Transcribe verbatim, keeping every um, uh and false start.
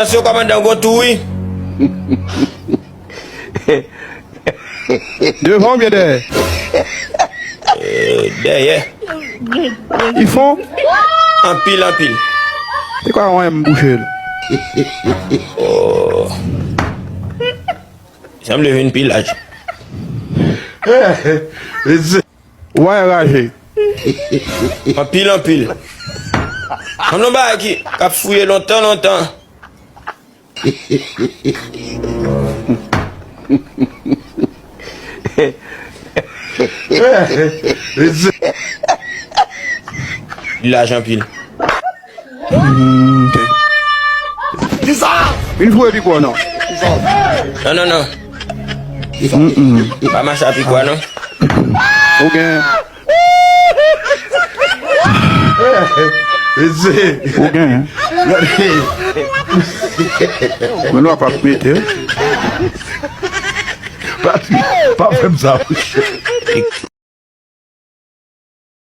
Atansyon, kòmandan, gon tou wi. Devan oubyen dèyè? Dèyè. Li fon? Anpil, anpil. Se kwa wè m bouche l? Oh. Sanble vin pi laj. Wè raje. Anpil, anpil. Ann yon bagay ki k ap fouye lontan, lontan. Li laj anpil. Vin fouye pi kwa non. Non, non, non. Pa mache a pi kwa non. Ou gen. Ou gen. Men nou ap ap mete. Pa, pa fè m sa.